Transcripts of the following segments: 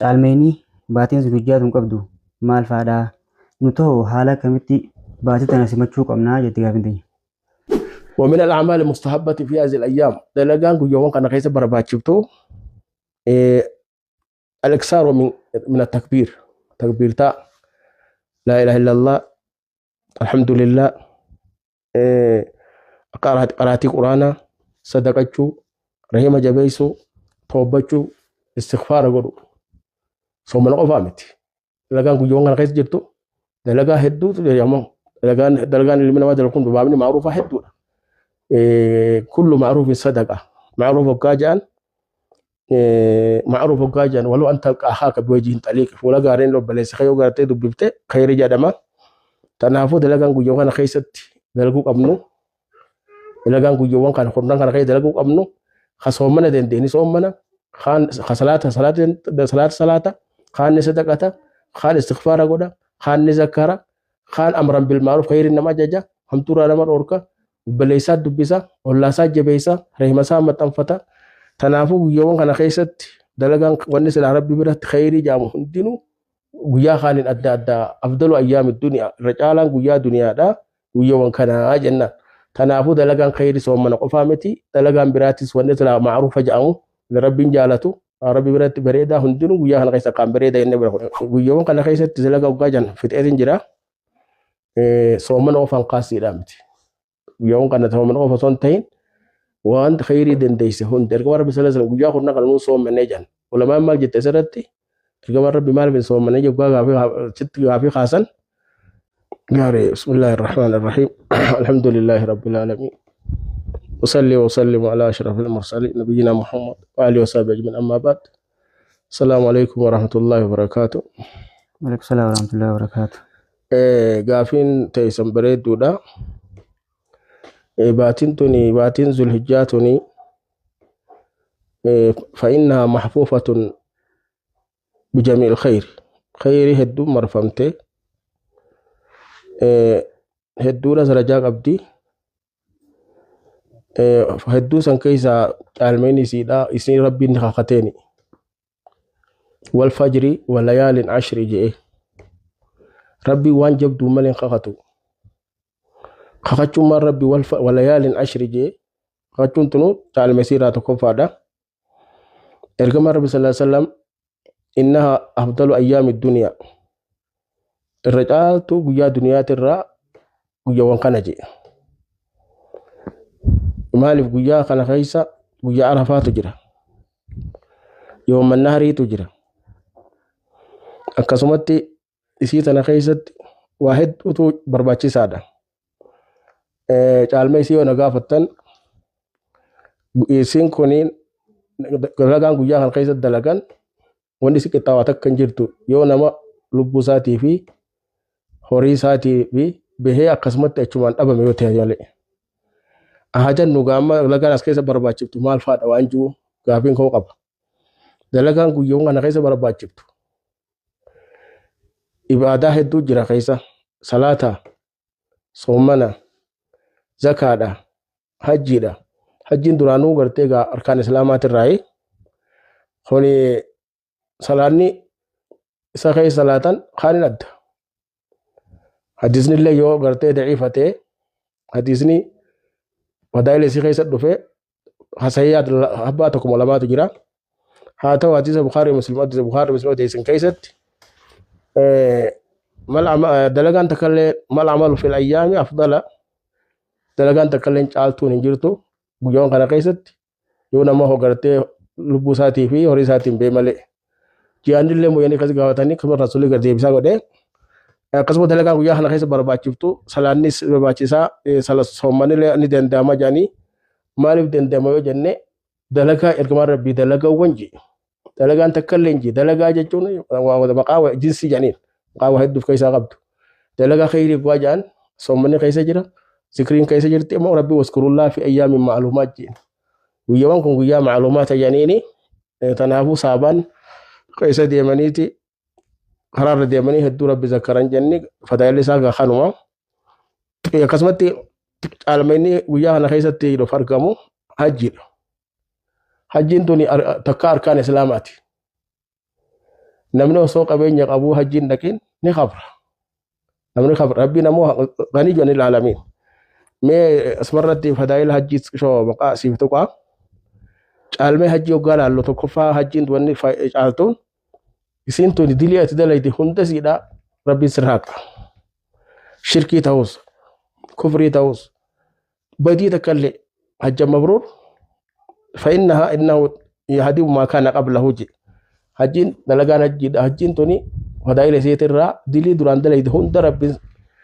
Caalmeenii baatiin Zulhijjaa tun qabdu maal fa'aadha? Nu ta'u haala akkamitti baatii tana simachuu qabnaa jetti gaafin teenya. ومن الأعمال المستحبة في هذه الأيام dalagaan guyyaawwan kana keessa barbaachiftu الإكثار من التكبير، تكبيرتا لا إله إلا الله، الحمد لله، qaraatii quraanaa, sadaqachuu, rahima jabeessuu, toobbachuu, istigfaara godhu. Soomana qofaa miti. Dalagaan guyyaawwan kana keessa jirtu dalagaa hedduutu jedhama. Dalagaan ilmi namaa dalagu kun baabni ma'ruufaa hedduudha. كل معروف صدقة. Ma'ruuf hoggaa jedhan, ma'ruuf hoggaa jedhan، ولو أن تلقى أخاك بوجه طليق, fuula gaariin obboleessa kee yoo gartee dubbifte khayri jedhama. Kanaafuu dalagaan guyyaawwan kana keessatti dalaguu qabnu, dalagaan guyyaawwan kana kurnan kana keessa dalaguu qabnu, ka soomana dandeenye soomana, kaan ka salaata salaata salaata, kaan ni sadaqata, kaan istigfaara godha, kaan ni zakkara, kaan أمرا بالمعروف khayri nama ajaja, hamtuuraa nama dhorka, obboleessaa dubbisa, ollaasaa jabeessa, rahimasaa maxxanfata. Kanaafuu guyyaawwan kana keessatti dalagaan wanni silaa Rabbi biratti khayrii jedhamu hundinuu guyyaa kaaniin adda addaa. أفضل أيام الدنيا, irra caalaan guyyaa duniyaadha guyyaawwan kanaa jennaan. Kanaafuu dalagaan khayrii soomana qofaa miti, dalagaan biraatis wanni silaa ma'ruufa jedhamu, Rabbiin jaalatu, Rabbi biratti bareedaa hundinuu guyyaa kana keessa kan bareeda jennee bira. Guyyaawwan kana keessatti dalagaa waggaa jan fixeetiin jira. Soomana qofaan kaasiidhaa miti. Guyyaawwan kana soomana qofa osoo hin ta'in waan khayrii dandeesse hundi. Ergama Rabbi صلى الله عليه وسلم guyyaa kurnan kana nuu soomannee jedhan. Ulamaan maal jette asirratti? Ergama Rabbi maaliif hin soomannee jeggaa gaafii gaafii kaasan. Gaarii. بسم الله الرحمن الرحيم، الحمد لله رب العالمين، وصلي وسلم على أشرف المرسلين نبينا محمد وآله وصحبه أجمعين، أما بعد، السلام عليكم ورحمة الله وبركاته. وعليكم السلام ورحمة الله وبركاته. Gaafiin teessan bareedduudha. Baatiin tuni, baatiin Zulhijjaa tuni, فإنها محفوفة بجميع الخير, khayrii hedduu marfamte, hedduudha darajaa qabdi. Hedduu san keessaa caalmeen isiidha isin Rabbiin kakateeni والفجر وليال عشر je'e. Rabbii waan jabduu malee hin kakatu. Kakachuun Rabbi وليال عشر je'e, kakachuun tunu caalme isiirraa tokkoffaadha. Ergama Rabbi صلى الله عليه وسلم إنها أفضل أيام الدنيا, irra caaltu guyyaa duniyaatirraa guyyaawwan kana jedhe. Maaliif? Guyyaa kana keessa guyyaa Arafaatu jira, يوم النحر iitu jira. Akkasumatti isii tana keessatti waa hedduutu barbaachisaadha. Caalma isii yoo na gaafattan, isiin kuniin dalagaan guyyaa kana keessatti dalagan wanni isi qixxaawaa takka hin jirtu yoo nama lubbuu isaatii fi horii isaatii fi bahee akkasumatti achumaan dhabame yoo ta'e malee. Haa jennu gaama dalagaan as keessa barbaachiftu maal fa'aadha waan jiru gaafiin koo qaba. Dalagaan guyyoon kana keessa barbaachiftu ibaadaa hedduu jira keessa: salaata, soomana, zakaadha, hajjiidha. Hajjiin duraanuu gartee egaa arkaan islaamaatirraayi. Kuni salaanni isa keessa salaatan kaanin adda. Hadiisni illee yoo gartee daciifa ta'e, hadiisni fadaa'ila isii keessa dhufe hasayyaa abbaa tokkuma lamaatu jira. Haa ta'u, hadiisa Bukaarii Muslim, hadiisa Bukaarii Muslim odeessan keessatti dalagaan takkallee ما العمل في الأيام أفضل, dalagaan takkallee caaltuun hin jirtu guyyoon kana keessatti yoo nama hogartee lubbuu isaatii fi horii isaatiin bee malee. Ji'aanni illee mooyanii akkas gaafatanii akkasuma rasuulli gad deebisaa godhee. Akkasuma dalagaan guyyaa kana keessa barbaachiftu salaannis barbaachisaa, soommanillee ni danda'ama jedhanii. Maaliif danda'ama yoo jenne, dalagaa ergamaan Rabbii dalagaawwan jee dalagaan takka illee hin jee. Dalagaa jechuun maqaa jinsii jedhaniin maqaa waa hedduuf keessaa qabdu. Dalagaa khayrii waa jedhan, soommanni keessa jira, zikriin keessa jirti. Immoo Rabbii واذكروا الله في أيام معلومات jeen. Guyyaawwan kun guyyaa macluumaata jedhaniini. Tanaafuu saabaan keessa deemaniiti karaarra deemanii hedduu Rabbi zakkaran jenni. Fadaa'illi isaa kanuma. Akkasumatti caalmayni guyyaa kana keessatti dhufu argamu hajjiidha. Hajjiin tuni takka arkaan islaamaati. Namni osoo qabeenya qabuu hajjiin dhaqin ni kabra. Namni kabra. Rabbiin ammoo ganiyyun anil aalamiin. Mee asumarratti fadaa'ila hajjii shoo maqaa siif tuqaa. Caalmee hajjii hoggaa laallu tokkoffaa hajjiin wanni caaltuun isiin tuni dilii ati dalayte hunda siidha rabbiin sirraa haqa. Shirkii ta'us, kufrii ta'us, badii takka illee hajja mabruur fa'innahaa innahu yahdimu maa kaana qablahu jedhe. Hajjiin dalagaan hajjiidha. Hajjiin tuni fadaa'ila isiitirraa dilii duraan dalayte hunda rabbiin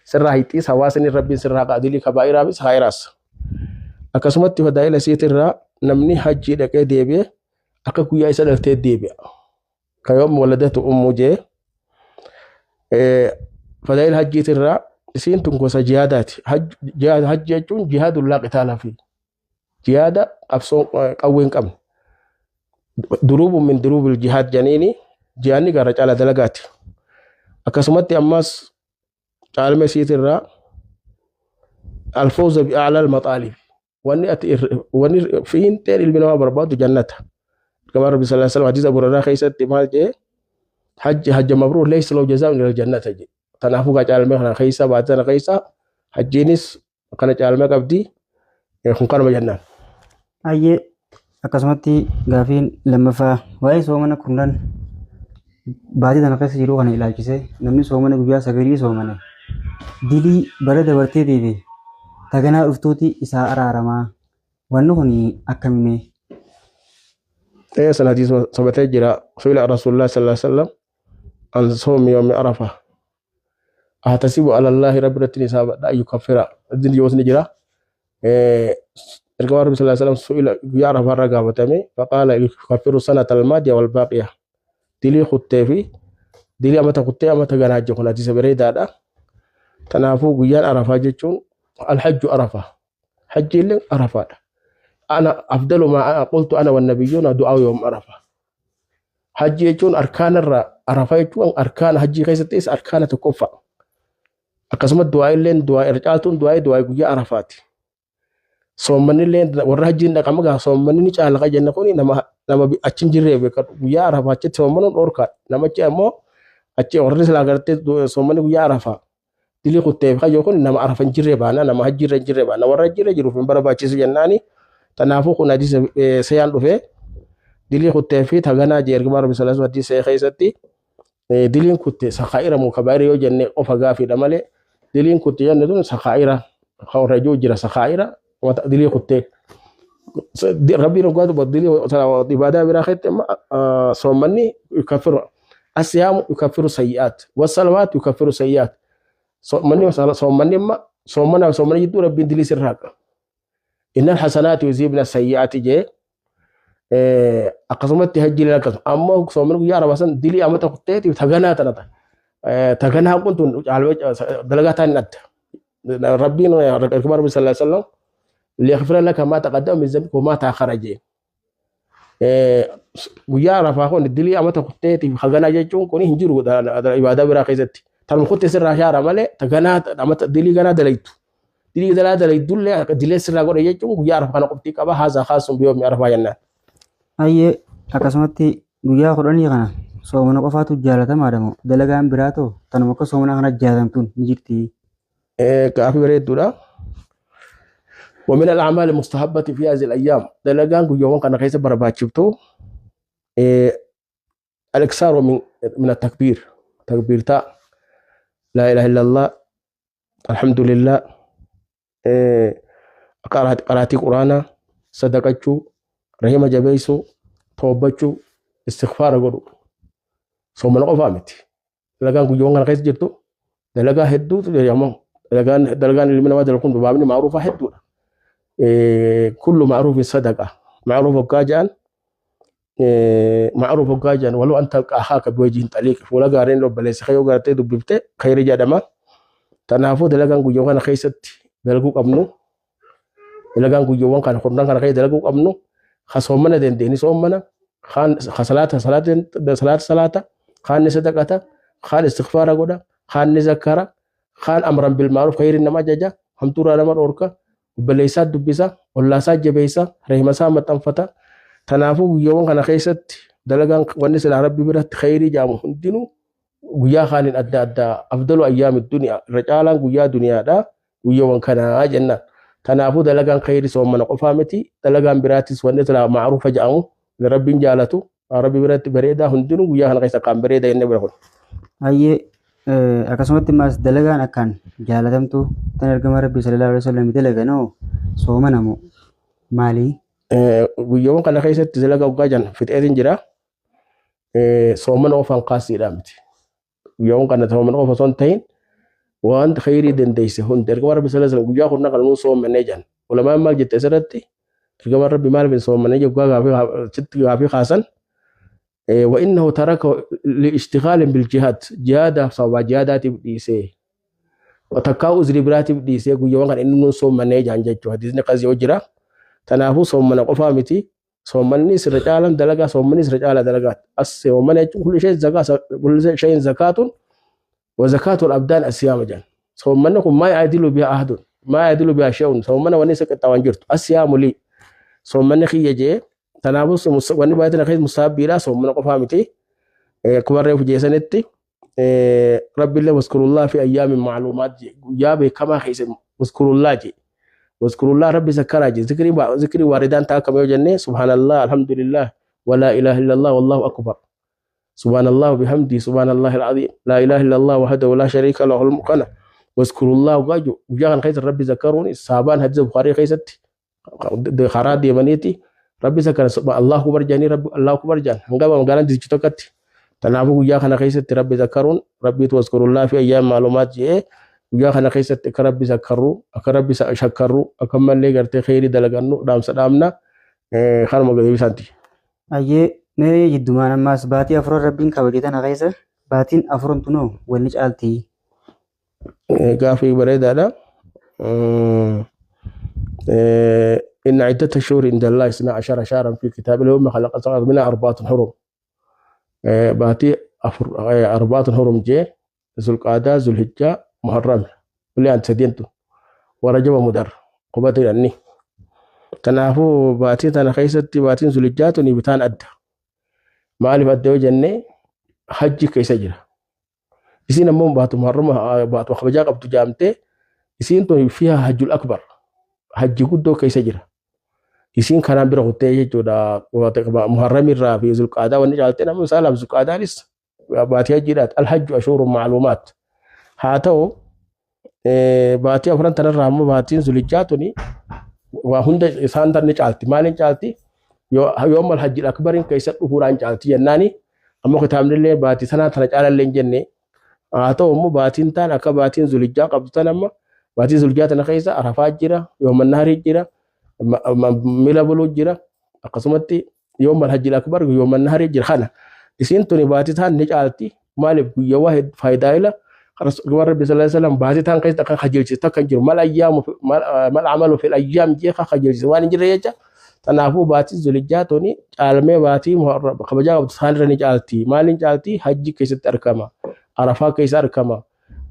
sirraa hixiis hawaasni rabbiin sirraa haqa dilii kabaa'iraa fi sahaa'iraas. Akkasumatti fadaa'ila isiitirraa namni hajjii dhaqee deebi'e akka guyyaa isa dhaltee deebi'a. Kayoom waladatu ummu jee fadaa'ila hajjiitirraa isiin tun gosa jihaadaati. Hajji jechuun jihaadullaa qitaala fi jihaada qabsoo qawwee hin qabne. Duruubun min duruubil jihaad janiini jihaadni gara caala dalagaati. Akkasumatti ammas caalma isiitirraa alfawza bi a'lal maxaalib wanni ati wanni fiinxeen ilmi namaa barbaadu jannata. Kama Rabbi sallallahu alaihi wasallam hadiisa Abu Hurairah keessatti maal jee hajji hajja mabruur laysa lahu jazaa'un illa jannata jee. Kanaafuu gaa caalma kana keessa baate kana keessa hajjiinis kana caalma qabdi kun kanuma jennaan. Hayyee akkasumatti gaafiin lammaffaa waa'ee soomana kurnan baatii tana keessa jiru kana ilaalchisee namni soomana guyyaa sagalii soomane dilii bara dabarteetii fi taganaa dhuftuuti isaa araaramaa wanni kun akkamime? Ee san hadiisa sabatee jira su'ila Rasuulullah sallallahu alaihi wasallam an soomi yoomi arafa ahtasibu ala Allahi rabbi irratti ni saabadha yukaffira hadiisni yoos ni jira. Ergamaan Rabbi sallallahu alaihi wasallam su'ila guyyaa arafaa irra gaafatame faqaala yukaffiru sanata almaadiya wal baaqiya dilii kuttee fi dilii amata kuttee amata ganaa jiru kun hadiisa bareedaadha. Kanaafuu guyyaan arafaa jechuun alhajju arafa hajji illee arafaadha. Ana afdalu maa qultu ana wan nabiyyuuna du'aa yoom arafa. Hajji jechuun arkaana irraa arafa jechuun arkaana hajjii keessattis arkaana tokkoffaa. Akkasumas du'aa illee du'aa irra caaltuun du'aa du'aa guyyaa arafaati. Soommanni illee warra hajjiin dhaqama gaa soommanni ni caala kan jenne kuni nama nama achi hin jirree beekadhu guyyaa arafaa achitti soommanuun dhorkaadha. Namachi ammoo achi warri silaa gartee soommanni guyyaa arafaa dilii kutteef kayyoo kun nama arafa hin jirree baana nama hajjiirra hin jirree baana warra hajjiirra jiruuf hin barbaachisu jennaani. Kanaafuu kun hadiisa seeyaan dhufee dilii kuttee fi taganaa jee ergamaa rabbi sallallahu alaihi wasallam hadiisa keessatti diliin kutte sakaa'ira moo kabaa'ira yoo jenne qofa gaafiidha malee diliin kutte jenne tun sakaa'ira warra ijoo jira sakaa'ira dilii kuttee. Rabbiin hoggaa dubbatu dilii ibaadaa biraa keessatti amma soommanni yukaffiru asiyaamu yukaffiru sayyi'aat wassalawaat yukaffiru sayyi'aat soommanni soommanni amma soommanaaf soommanni jidduu rabbiin dilii sirraa haqa. Innal hasanaati yuzhibna sayyi'aati jee akkasumatti hajji illee akkasuma ammoo soommanni guyyaa arabaa san dilii amata kutteetiif taganaa tana taganaa kun tun dalagaa taan hin adda. Rabbiin ergamaa Rabbi sallallahu alaihi wasallam liyaghfira laka maa taqaddama min dhanbika wa maa ta'akhkhara jee. Guyyaa arafaa kun dilii amata kutteetiif haganaa jechuun kun hin jiru ibaadaa biraa keessatti. Tanuma kuttee sirraa shaara malee taganaa amata dilii ganaa dalaytu. Dilii ganaa dalaydullee dilee sirraa godhe jechuun guyyaa arafaa kana qofti qaba haazaa khaasuun biyoomi arafaa jennaan. Hayyee akkasumatti guyyaa kudhanii kana soomana qofaatu jaalatamaadha moo dalagaan biraa ta'u tanuma akka soomana kana jaalatamtuun ni jirti? Gaafii bareedduudha. ومن الأعمال المستحبة في هذه الأيام دلقان guyyaawwan kana keessa barbaachiftu الإكثار من التكبير تكبير تاء لا إله إلا الله الحمد لله قرأتي قرآن صدقتشو رحمة جبيسو توبتشو استغفار قدو soomana qofaa miti. Dalagaan guyyaawwan kana keessa jirtu dalagaa hedduutu jedhama. Dalagaan dalagaan ilmi namaa dalaguun baabni ma'ruufaa hedduudha. Kullu ma'ruufin sadaqa. Ma'ruuf hoggaa jedhan ma'ruuf hoggaa jedhan waloo an talqa akhaaka biwajhin xaliiq fuula gaariin obboleessa kee yoo gartee dubbifte khayri jedhama. Kanaafuu dalagaan guyyaawwan kana keessatti dalaguu qabnu dalagaan guyyaawwan kana kurnan kana keessa dalaguu qabnu ka soomana dandeenye soomana kaan ka salaata salaata salaata kaan ni sadaqata kaan istighfaara godha kaan ni zakkara kaan amran bil ma'ruf khayri nama ajaja hamtuuraa nama dhorka obboleessaa dubbisa ollaasaa jabeessa rehimasaa maxxanfata. Kanaafuu guyyaawwan kana keessatti Dalagaan wanni silaa rabbi biratti khayrii jaamu hundinuu guyyaa kaaniin adda addaa afdalu ayyaami duniyaa irra caalaan guyyaa duniyaadha guyyoowwan kanaa jennaan. Kanaafuu dalagaan khayrii soomana qofaa miti dalagaan biraatis wanni silaa ma'ruufa jedhamu rabbiin jaalatu rabbi biratti bareedaa hundinuu guyyaa kana keessa akkaan bareeda jennee bira kun. Hayyee akkasumatti immaas dalagaan akkaan jaalatamtu tan ergama rabbii sallallahu alaihi wasallam dalaganoo soomana moo maali? Guyyoowwan kana keessatti dalagaa waggaa jan fixeetiin jira. Soomana qofaan kaasiidhaa miti. Guyyoowwan kana soomana qofa osoo hin ta'in waan khayrii dandeesse hundi ergama rabbi sallallahu alaihi wasallam guyyaa kurnan kana nuu soomannee jan. Ulamaan maal jette asirratti ergama rabbi maaliif hin soomannee jeggaa gaafii kaasan. وإنه ترك لاشتغال بالجهاد جهاد صواب جهادات بديسه وتكاو أزري براتي بديسه guyyoowwan kana inni nuun soomannee jaan jechuudha. Hadiisni qasii yoo jira. Kanaafuu soomana qofaa miti. Soomanni sirra caalan dalagaa soommanni sirra caala dalagaa. As soomana jechuun kulli shay'in zakaa kulli shay'in zakaatun wa zakaatul abdaan asiyaama jedhan. Soomanni kun maa yaadilu bihaa ahadun maa yaadilu bihaa shay'un soomana wanni isa qixxaawwan jirtu asiyaamu lii soommanni kiyya jee kanaafuu wanni baay'ee keessa musaabbiidha soomana qofaa miti. Akkuma reefu jeesanitti rabbiillee waskurullaa fi ayyaamin macluumaat jee guyyaa beekamaa keessa waskurullaa jee. واذكروا الله ربي ذكرها ذكري ذكري واردان تاكم يوجني سبحان الله الحمد لله ولا اله الا الله والله اكبر سبحان الله وبحمده سبحان الله العظيم لا اله الا الله وحده لا شريك له المكنه واذكروا الله وقاجو وجاء خيس ربي ذكروني الصحابان حديث البخاري خيست خراد يمنيتي ربي ذكر الله اكبر جاني رب الله اكبر جان هنغا مغالان دي توكت تنافو وجاء خيست ربي ذكرون ربي واذكروا الله في ايام معلومات جي guyyaa kana keessatti akka rabbi sakkarru akka rabbi shakkarru akka mallee gartee kheyrii dalagannu dhaamsa dhaamna kanuma deebisaanti. Hayyee mee jiddumaan ammaas baatii afuran rabbiin kabaje tana keessa baatiin afuran tunoo wanni caalti. Gaafii bareedaadha. إن عدة الشهور عند الله 12 شهرا في كتاب الله خلق السماوات منها أربعة حرم باتي أربعة حرم جي ذو القعدة ذو الحجة محرم اللي أنت سدينتو ورجب مدر قبات يعني تنافو باتي تنا خيستي باتين زلجات ونبتان أدى ما ألف أدى وجنة حج كيس جرا يسين أمم باتو محرم باتو خبجا قبتو جامتي يسين تو فيها حج الأكبر حج قدو كيس جرا يسين كلام برا قتيج جودا محرم الرا في ذو القعدة ونجعلتنا مثلا ذو القعدة لس باتي حجرات الحج أشهر معلومات haa ta'u baatii afuran tanarraa ammoo baatiin zulijjaa tuni waa hunda isaan tanni caalti maaliin caalti yoo mal hajji akbariin keessa dhufuudhaan caalti jennaani ammoo kitaabnillee baatii sanaa tana caalallee hin jenne haa ta'u ammoo baatiin taan akka baatiin zulijjaa qabdu tan amma baatii zulijjaa tana keessa arafaa jira yooman nahrii jira mila buluu jira akkasumatti yoomal hajji akbar yooman nahrii jira kana isiin tuni baatii taan ni caalti maaliif guyyaa waa faayidaa ila رسول ربي صلى الله عليه وسلم باتي تان قيس تكن خجلت تكن جر مال ايام مال عمل في الايام جي خجلت وان جري يجا تنافو باتي زلجاتوني عالمي باتي محرم خبجا قبط رني جالتي مالين جالتي حج كيس اركما عرفه كيس اركما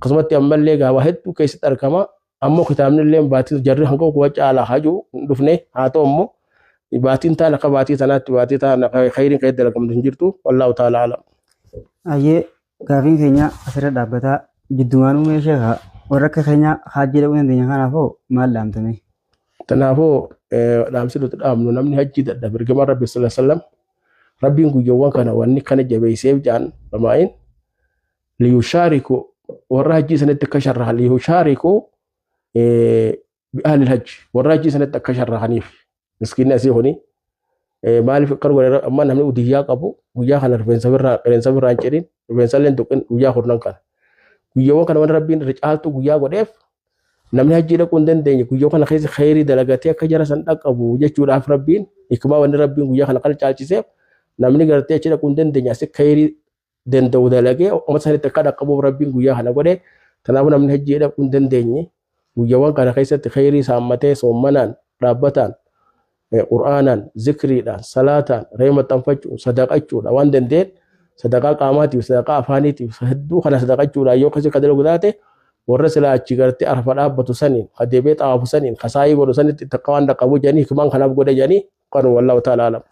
قسمتي امل ليغا واحد كيس اركما امو كتابن لين باتي جري هنكو كوچ على حجو دفنه هاتو امو باتين تانا قباتي تنات باتي تانا خير قيد لكم دنجرتو والله تعالى اعلم. Hayyee gaafiin keenya asirra dhaabbataa jiddumaanuu meeshaa warra akka keenya hajji dhaquu dandeenya kanaafoo maal dhaamtame? Kanaafuu dhaamsi nuti dhaamnu namni hajji dadhabe ergamaan rabbi sallallahu alaihi wasallam rabbiin guyyoowwan kana wanni kana jabeesseef jaan lamaa'in liyushaariku warra hajjii sanitti akka sharrahan liyushaariku bi'ahlil hajji warra hajjii sanitti akka sharrahaniif miskiinni asii kuni maaliif akka godhe amma namni udiyyaa qabu guyyaa kana rifeensa birraa qilleensa birraa hin cidhin rifeensa illee hin tuqin guyyaa kurnan kana guyyoowwan kana wanni rabbiin irra caaltu guyyaa godheef namni hajjii dhaquu hin dandeenye guyyaa kana keessa khayrii dalagatee akka jara san dhaqqabu jechuudhaaf rabbiin hikmaa wanni rabbiin guyyaa kana qala caalchiseef namni gartee achi dhaquu hin dandeenye asi khayrii danda'u dalagee uummata sanitti akka dhaqqabuuf rabbiin guyyaa kana godhe kanaafuu namni hajjii dhaquu hin dandeenye guyyaawwan kana keessatti khayrii saammatee soommanaan dhaabbataan qur'aanaan zikriidhaan salaataan re'ee maxxanfachuun sadaqachuudha waan dandeen sadaqaa qaamaatiif sadaqaa afaaniitiif hedduu kana sadaqachuudhaan yoo akkasii ka dalagu taate warra silaa achi gartee arfa dhaabbatu saniin ka deebee xaafu saniin ka saayii godhu sanitti takka waan dhaqqabu jedhanii hikimaan kanaaf godhe jedhanii kanu wallahu ta'ala alam.